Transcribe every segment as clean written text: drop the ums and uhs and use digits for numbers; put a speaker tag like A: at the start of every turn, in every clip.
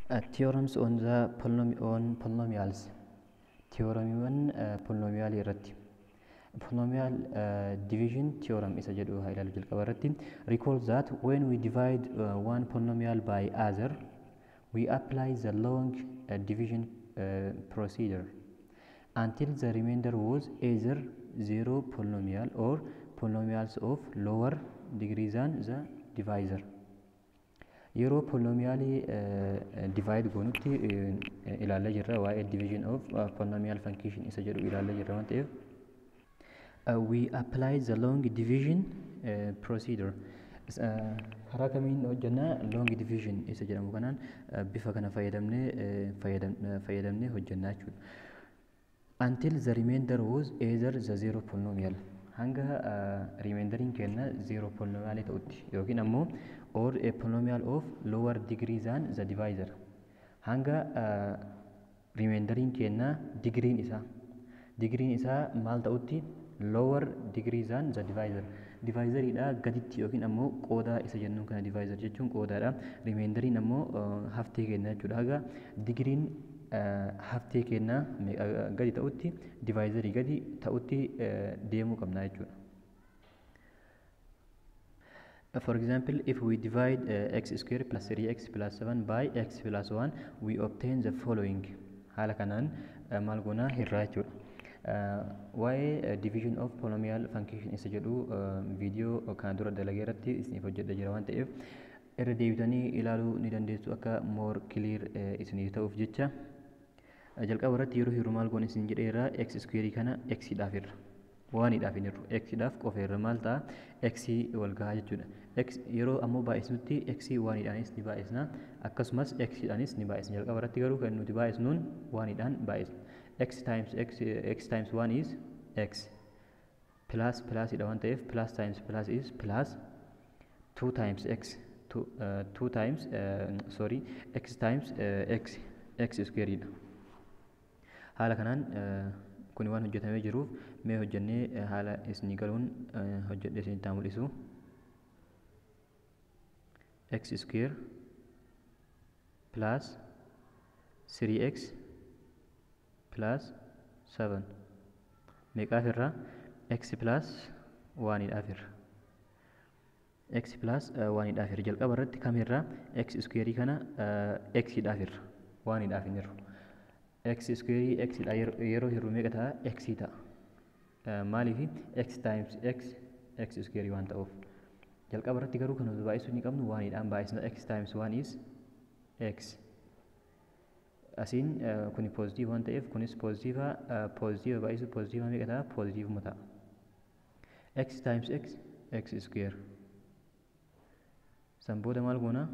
A: Theorems on the on polynomials, theoremiiwwan polynomialii irratti. Polynomial division theorem isa jedhu haa ilaalu jalqaba irratti. Recall that when we divide one polynomial by other, we apply the long division procedure until the remainder was either zero polynomial or polynomials of lower degree than the divisor. Yeroo polynomialii divide goonutti ilaallee jirra, waa'ee division of polynomial function isa jedhu ilaallee jirra waan ta'eef, we apply the long division procedure. Karaa kamiin hojjannaa? Long division isa jedhamu kanaan bifa kana fayyadamnee hojjannaa jechuudha. Until the remainder was either the zero polynomial, hanga remainderiin keenya zero polynomial ta'utti, yookiin ammoo or a polynomial of lower degree than the divisor, hanga remainderiin keenya digiriin isaa maal ta'utti? Lower degree than the divisor, divisoriidha gaditti yookiin ammoo qoodaa isa jennuun kana. Divisor jechuun qoodaadha, remainderiin ammoo haftee keenya jechuudha. Haga digiriin haftee keenya gadi ta'utti, divisorii gadi ta'utti deemuu qabna jechuudha. For example, if we divide x square plus 3x plus 7 by x plus 1, we obtain the following. Haala kanaan maal goonaa hirraa jechuudha. Waa'ee division of polynomial function isa jedhu viidiyoo kana dura dalagee irratti isiniif hojjedha jira waan ta'eef, irra deebitanii ilaaluu ni dandeessu akka more clear isiniif ta'uuf jecha. Jalqaba irratti yeroo hirru maal goone isin jedheera? X square kana x dhaaf irra, oneiidhaaf hin hirru, x dhaaf qofa irra. Maal ta'a? X wal gahaa jechuudha. X yeroo ammoo baay'isnutti x oneiidhaanis ni baay'isna, akkasumas x dhaanis ni baay'isna. Jalqaba irratti garuu kan nuti baay'isnuun oneiidhaan baay'isna. X times x, x times 1 is x, plus plusidha waan ta'eef plus times plus is plus, 2 times x, 2, 2 times, sorry, x times x, x square dha. Haala kanaan kun waan hojjetamee jiruuf, mee hojjennee haala isinii galuun hojjedhee isinitti haa mul'isu. X square plus 3x plus 7 meeqaaf irraa? X plus 1 dhaaf irra, x plus 1 dhaaf irra. Jalqaba irratti kam irraa? X square kana x dhaaf irra, 1 dhaaf hin irru. X square x dha yeroo hirru meeqa ta'a? X ta'a. Maaliif? X times x, x square waan ta'uuf. Jalqaba irratti garuu kan nuti baay'isuu ni qabnu oneiidhaan baay'isna. X times 1 is x. Asiin kuni positive waan ta'eef kunis positive. Positive baay'isu positive meeqa ta'a? Positiveuma ta'a. X times x, x square. San booda maal goona?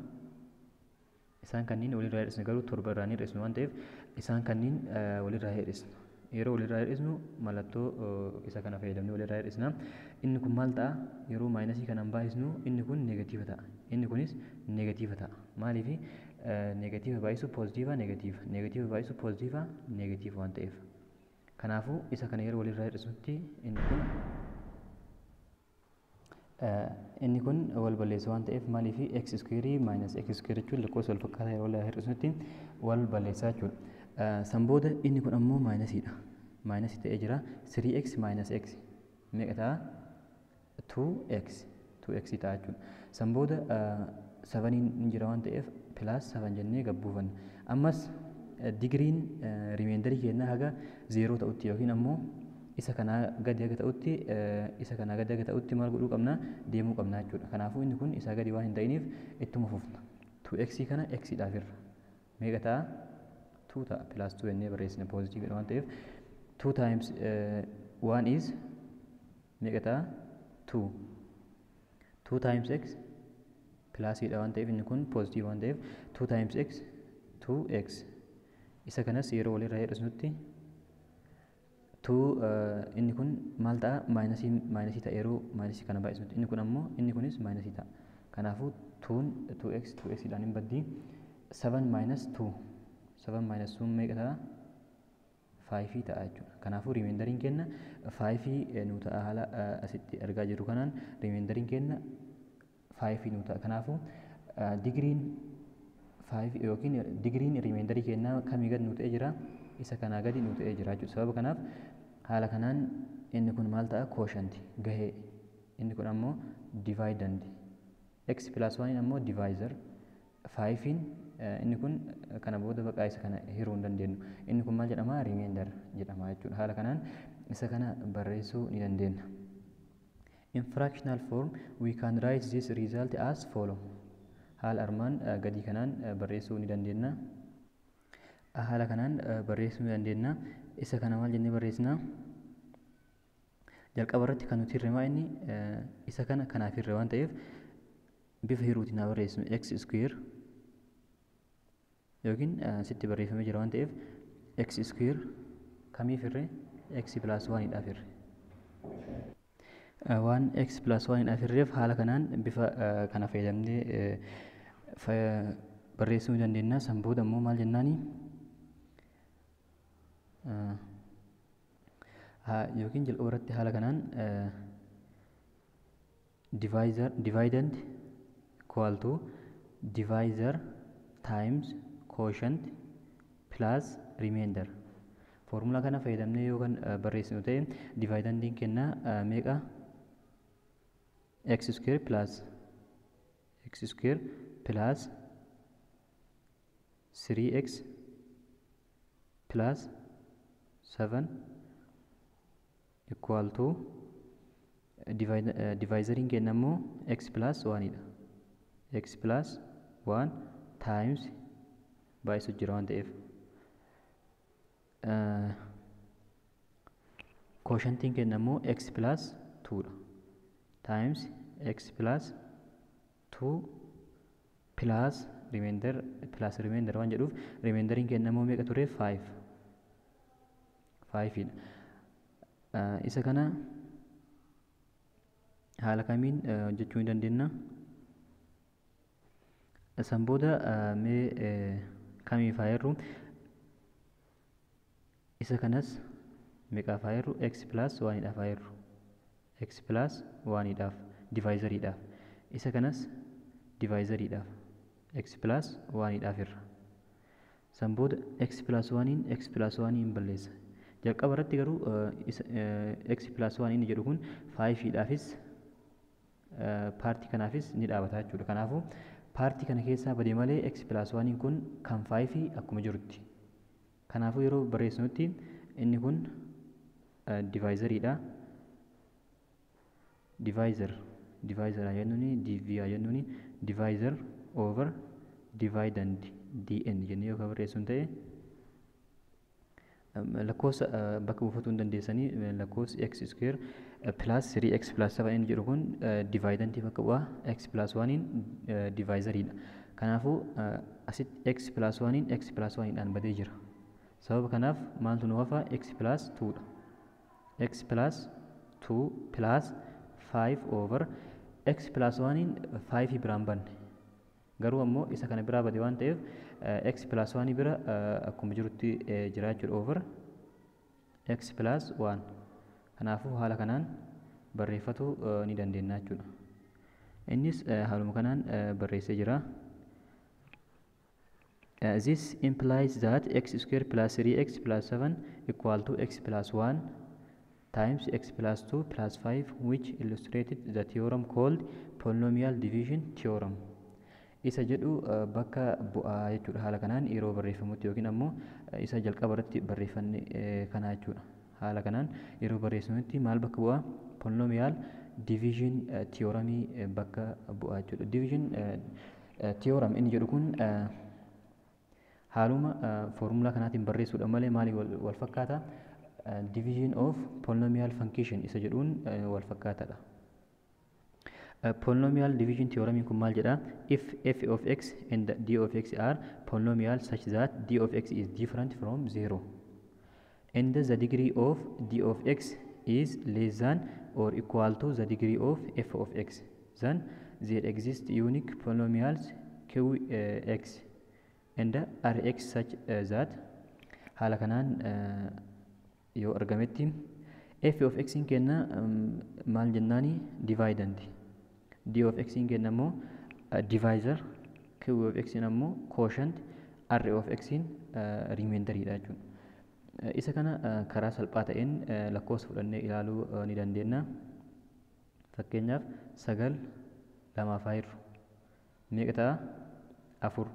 A: Isaan kanneen walirraa hir'isna. Garuu 7 irraa ni hir'isnu waan ta'eef, isaan kanneen walirraa hir'isna. Yeroo walirraa hir'isnu mallattoo isa kana fayyadamnee walirraa hir'isna. Inni kun maal ta'a? Yeroo minusii kanaan baay'isnu inni kun negative ta'a, inni kunis negative ta'a. Maaliif? Negative baay'isu positive, negative, negative baay'isu positive, negative waan ta'eef. Kanaafuu isa kana yeroo walirraa hir'isnutti inni kun wal balleessa waan ta'eef. Maaliif? X square minus x square jechuun lakkoofsa wal fakkaataa yeroo walirraa hir'isnutti wal balleessaa jechuudha. San booda inni kun ammoo minusiidha. Minusii ta'ee jira. 3x minus x meeqa ta'a? 2x, 2x ta'a jechuudha. San booda 7 ni jira waan ta'eef plus 7 jennee gabbuufanna. Ammas digiriin remainderii keenyaa haga 0 ta'utti yookiin ammoo isa kanaa gadi haga ta'utti, isa kanaa gadi haga ta'utti maal godhuu qabna? Deemuu qabna jechuudha. Kanaafuu inni kun isaa gadi waan hin ta'iniif ittuma fufna. 2x kana x dhaaf irra meeqa ta'a? 2 ta'a. Plus 2 jennee barreessina, positive waan ta'eef. 2 times 1 is meeqa ta'a? 2. 2 times x, plusiidha waan ta'eef, inni kun positive waan ta'eef, 2 times x, 2x. Isa kanas yeroo walirraa hir'isnutti 2, inni kun maal ta'a? Minusii, minusii ta'a. Yeroo minusii kana baay'isnutti inni kun ammoo, inni kunis minusii ta'a. Kanaafuu 2 2x 2x dhaan hin baddii. 7 minus 2, 7 minus 2 meeqa ta'a? 5 ta'a jechuudha. Kanaafuu remainderiin keenya 5 nu ta'a. Haala asitti argaa jirru kanaan remainderiin keenya 5 nu ta'a. Kanaafuu digiriin 5 yookiin digriin remainderii kennaa kamii gad nu ta'ee jira? Isa kanaa gadi nu ta'ee jira jechuudha. Sababa kanaaf haala kanaan inni kun maal ta'a? Quotient gahee, inni kun ammoo dividend, x plus 1 ammoo divisor, 5 inni kun kana booda baqaa isa kana hiruu hin dandeenyu. Inni kun maal jedhama? Remainder jedhama jechuudha. Haala kanaan isa kana barreessuu ni dandeenya. In fractional form, we can write this result as follow. Haala armaan gadii kanaan barreessuu ni dandeenya. Haala kanaan barreessuu ni dandeenya. Isa kana maal jennee barreessina? Jalqaba irratti kan nuti hirre inni isa kana kanaaf hirre waan ta'eef bifa hiruutiin haa barreessinu. X square yookiin sitti barreeffamee jira waan ta'eef, x square kamiif hirre? X plus 1 dhaaf hirre. Waan x plus 1 dhaaf hirreef haala kanaan bifa kana fayyadamnee barreessuu ni dandeenya. San booda immoo maal jennaani? Yookiin jalqaba irratti haala kanaan divisor, dividend equal to divisor times quotient plus remainder. Foormulaa kana fayyadamnee yoo kan barreessinu ta'e, dividendiin kennaa meeqa? X square plus x square plus 3x plus 7 equal to divisoriin kenna immoo x plus 1 dha. X plus 1 times baay'isu jira waan ta'eef. Quotientiin kenna immoo x plus 2 dha. Times x plus 2 plus remainder, plus remainder waan jedhuuf remainderiin kenna immoo meeqa ture? 5, 5 dha. Isa kana haala kamiin hojjechuu ni dandeenya? San booda mee kamiif haa jirru? Isa kanas meeqaaf haa jirru? X plus 1 dhaaf haa jirru. X plus 1 dhaaf, divisoriidhaaf. Isa kanas divisoriidhaaf x plus 1 dhaaf irra. San booda x plus 1 x plus 1 hin balleessa. Jalqaba irratti garuu x plus 1 inni jedhu kun 5 dhaafis partii kanaafis ni dhaabata jechuudha. Kanaafuu partii kana keessaa badee malee x plus 1 kun kan 5 akkuma jirutti. Kanaafuu yeroo barreessinutti inni kun divisoriidha. Divisor, divisor jennuuni, dv jennuuni, divisor over dividend, dn jennee yoo kan barreessinu ta'e, lakkoofsa bakka buufatuu hin dandeessanii. Lakkoofsi x square plus 3x plus 7 inni jedhu kun dividentii bakka bu'aa, x plus 1 divisoriidha. Kanaafuu asitti x plus 1 x plus 1 dhaan badee jira. Sababa kanaaf maaltu nu hafa? X plus 2 dha. X plus 2 plus 5 over x plus 1, 5 biraan banne. Garuu ammoo isa kana biraa bade waan ta'eef x plus 1 bira akkuma jirutti jira jechuudha, over x plus 1. Kanaafuu haala kanaan barreeffatuu ni dandeenya jechuudha. Innis haaluma kanaan barreessee jira. This implies that x square plus 3x plus 7 equal to x plus 1 times x plus 2 plus 5, which illustrated the theorem called polynomial division theorem. Isa jedhu bakka bu'aa jechuudha haala kanaan yeroo barreeffamutti, yookiin ammoo isa jalqaba irratti barreeffanne kana jechuudha. Haala kanaan yeroo barreessinutti maal bakka bu'aa? Polynomial division theoremii bakka bu'aa jechuudha. Division theorem inni jedhu kun haaluma foormulaa kanaatiin barreessuudha malee maalii wal fakkaata? Division of polynomial function isa jedhuun wal fakkaataadha. Polynomial division theorem kun maal jedha? If f of x and d of x are polynomial such that d of x is different from 0 and the degree of d of x is less than or equal to the degree of f of x, then there exist unique polynomials q x and rx such that haala kanaan yoo argametti, f of x kenna maal jennaani? Dividend. D of x kenna immoo divisor. Q of x ammoo quotient, R of x remainderiidha jechuudha. Isa kana karaa salphaa ta'een lakkoofsa fudhannee ilaaluu ni dandeenya. Fakkeenyaaf 9 2 hirru meeqa ta'a? 4.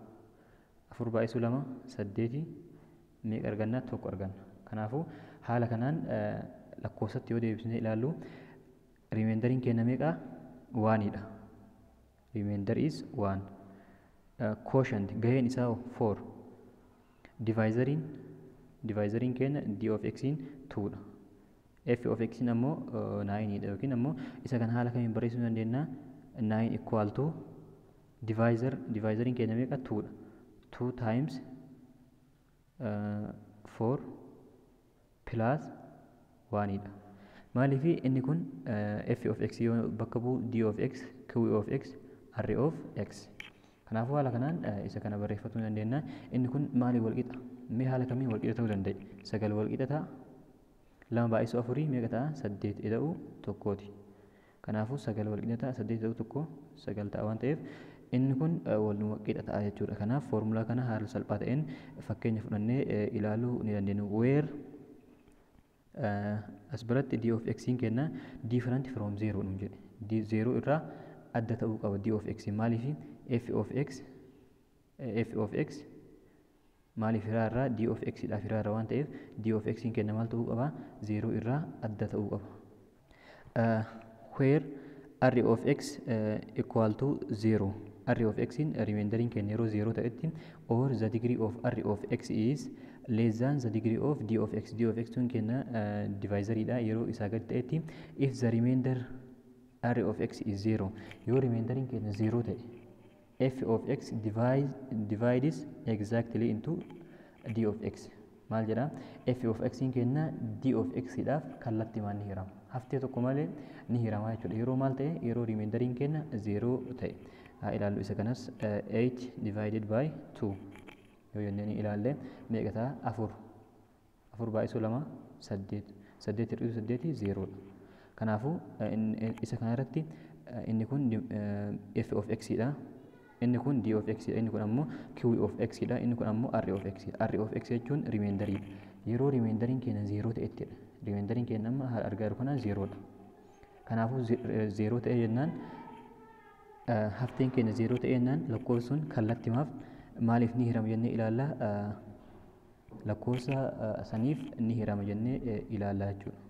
A: 4 baay'isuu 2 8 meeqa arganna? 1 arganna. Kanaafuu haala kanaan lakkoofsatti yoo deebisnee ilaallu remainderiin keenya meeqa? 1dha. Remainder is 1. Quotient gaheen isaa 4. Divisoriin keenya d of x 2 dha. F of x ammoo 9 dha yookiin ammoo isa kana haala kamiin barreessuu dandeenya? 9 equal to divisoriin keenya meeqa? 2 dha. 2 times 4 plus 1 dha. Maaliif inni kun f of x yoo bakka bu'u d of x, q of x, r of x. Kanaafuu haala kanaan isa kana barreeffachuu dandeenya. Inni kun maaliif wal qixa? Mee haala kamiin wal qixa ta'uu danda'a? 9 wal qixa ta'a. 2 baay'isuu 4 meeqa ta'a? 8 ida'uu 1ti. Kanaafuu 9 wal qixa ta'a, 8 ida'uu 1 9 ta'a waan ta'eef inni kun wal qixa ta'a jechuudha. Kanaaf foormulaa kana haala salphaa ta'een fakkeenya fudhannee ilaaluu ni dandeenya. Where as biratti d of x kenna different from 0 nuun jedhe. 0 irraa adda ta'uu qaba d of x. Maaliif f of x f of x maaliif hiraa irraa d of x dhaaf hiraa irraa waan ta'eef d of x kenna maal ta'uu qaba? 0 irraa adda ta'uu qaba. Where r of x equal to 0, r of x in remainderiin keenya yeroo 0 ta'etti, or the degree of r of x is less than the degree of d of x, d of x tun kenna divisoriidha yeroo isaa gadi ta'etti, if the remainder r of x is 0, yoo remainderiin keenya 0 ta'e, f of x divides exactly into d of x. Maal jedha? F of x kenna d of x dhaaf kallattiimaan ni hirama, haftee tokko malee ni hirama jechuudha. Yeroo maal ta'e? Yeroo remainderiin keenya 0 ta'e. Haa ilaallu isa kanas. 8 divided by 2 yoo jennee ni ilaalle meeqa ta'a? 4. 4 baay'isuu 2 8, 8 hir'isuu 8 0 dha. Kanaafuu isa kana irratti inni kun f of x dha, inni kun d of x dha, inni kun ammoo q of x dha, inni kun ammoo r of x dha. R of x jechuun remainderii dha. Yeroo remainderiin keenya 0 ta'ettidha. Remainderiin keenya amma haala argaa jiru kanaan 0 dha. Kanaafuu 0 ta'e jennaan, hafteen keenya 0 ta'e jennaan, lakkoofsi sun kallattimaaf maaliif ni hirama jennee ilaalla? Lakkoofsa saniif ni hirama jennee ilaalla jechuudha.